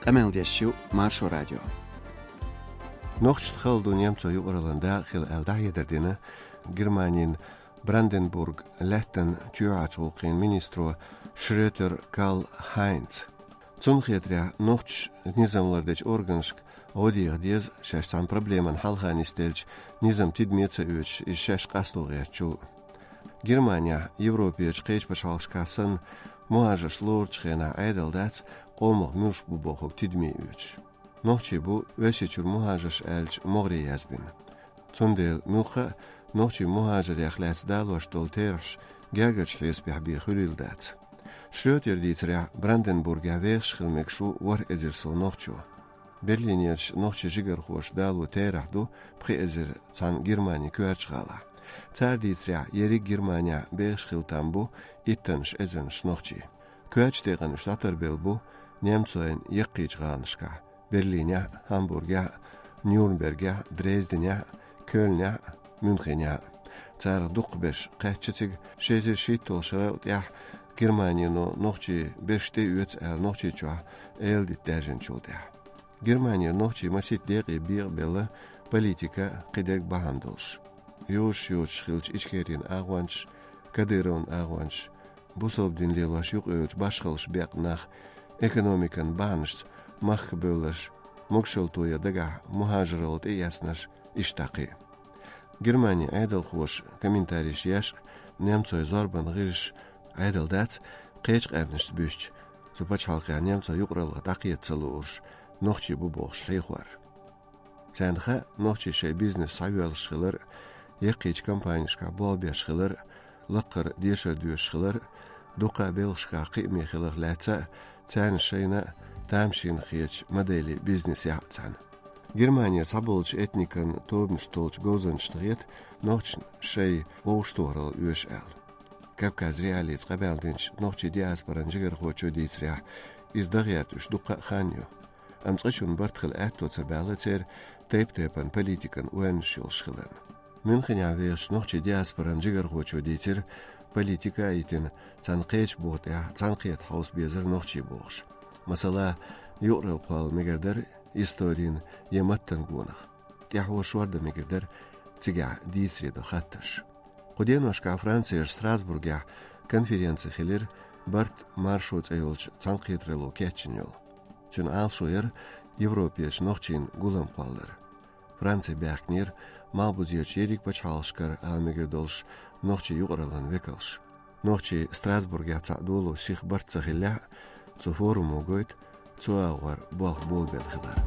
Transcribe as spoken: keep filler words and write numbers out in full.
Къамел деш ю Маршо радио. Нохчашта хала ду немцойн юкъараллан дакъа хила аьлла дӀахьедар дина Германин Бранденбург лаьттан чоьхьарчу гӀуллакхийн министро Шрётер Карл Хайнца. Цунна хетарехь, нохчаша низам лардечу органашка гӀо деха деза, шаьш цхьана проблеман хьалха нисделча низам тидаме а ца оьцуш, иза шаьш къасто гӀертачул. Германехь, Европерчу кхечу пачхьалкхашкахь санна, мухӀажарш лоручу хенахь Ӏедал дац, къомах муьлш бу бохург тидаме оьцуш. Нохчий бу Оьрсийчуьра мухӀажарш аьллачу могӀаре язбина. Цундела муьлхха а нохчий мухӀажарех лаьцна далош долу терахьаш гергарчу хьесапехь бен хуьлийла дац. Шрётера дийцарехь, Бранденбургехь вехаш хила мегаш ву ворхӀ эзар сов нохчо. Берлинерчу нохчийн жигархоша дало терахь ду пхи эзар цхьана Германин коьртачу гӀалахь. Цара дийцарехь, ерриг Германехь бехаш хила там бу иттаннаш эзарнаш нохчий. Коьртачу декъана уьш дӀатарбелла бу немцойн яккхийчу гӀаланашкахь: Берлинехь а, Гамбургехь а, Нюрнбергехь а, Дрезденехь а, Кёльнехь а, Мюнхенехь а. Царах дукхахберш кхаьчна цига ши эзар шийтталгӀачу шарал тӀаьхьа Германино нохчий берш тӀеоьцу аьлла Нохчийчохь эладита даьржинчул тӀаьхьа. Германера нохчий масийтта декъе бекъабелла политика а, кхидерг бахьана долуш. Йозуш-йозуш хиллачу Ичкерин агӀончаш, Кадыровн агӀончаш, бусалба дин лелош юкъайоьллачу башхаллаш бекъна нах, экономикан бахьанашца махка бевлларш, могушалла тоян дагахь мухӀажаралла тӀеэцнарш, иштта кхин а. Германин Ӏедалхоша комментареш еш а, немцойн зорбанан гӀирсаша, Ӏедал дац, кхечу къаьмнашца буьстича, цу пачхьалкхехь немцойн юкъараллах дӀакхета ца луурш нохчий бу бохуш хьехор. Царна хаьа, нохчий шайн бизнес схьайоьллуш хилар а, яккхийчу компанешкахь болх беш хилар а, лакхара дешар доьшуш хилар а, дуккха а белхашкахь кхиаме хиларх лаьцна а, царна шайна а тамашийна хетачу моделе бизнес яхь а цхьаьна. Германера цхьаболчу этникан тобанаш толлучу говзанчашна хета нохчашна шайн вовшахтохаралла оьшу аьлла. Кавказ.Реалиица къамел динчу нохчийн диаспоран жигархочо дийцарехь, иза дан гӀерта уьш дуккха а хан ю. Амма цкъачунна барт хила аьтто ца баьлла церан тайп-тайпана политикан ойланаш йолуш хиларна. Мюнхенехь вехачу нохчийн диаспоран жигархочо дийцира, политика а йитина, царна кхечу буха тӀехь цхьаьнакхета хьовса безара нохчий бохуш. Масала, юкъаралла кхолла мегар дара историн я маттан гонах. ТӀаьхьо шордан мегар дара цигахь дийцаре до хаттарш. Кху деношкахь Францерчу Страсбургехь конференци хилира, «Барт маршо» цӀе йолчу цхьаьнакхетаралло кечйина йолу. Цуьнан Ӏалашо яра Европерчу нохчийн гулам кхоллар. Франци баьхкинера малхбузерчу ерриг пачхьалкхашкара ала мегар долуш нохчийн юкъараллан векалш. Нохчий Страсбургехь цхьаъ доло сиха барт ца хиллехь а, цу форумо гойту цу агӀор болх болабелла хилар.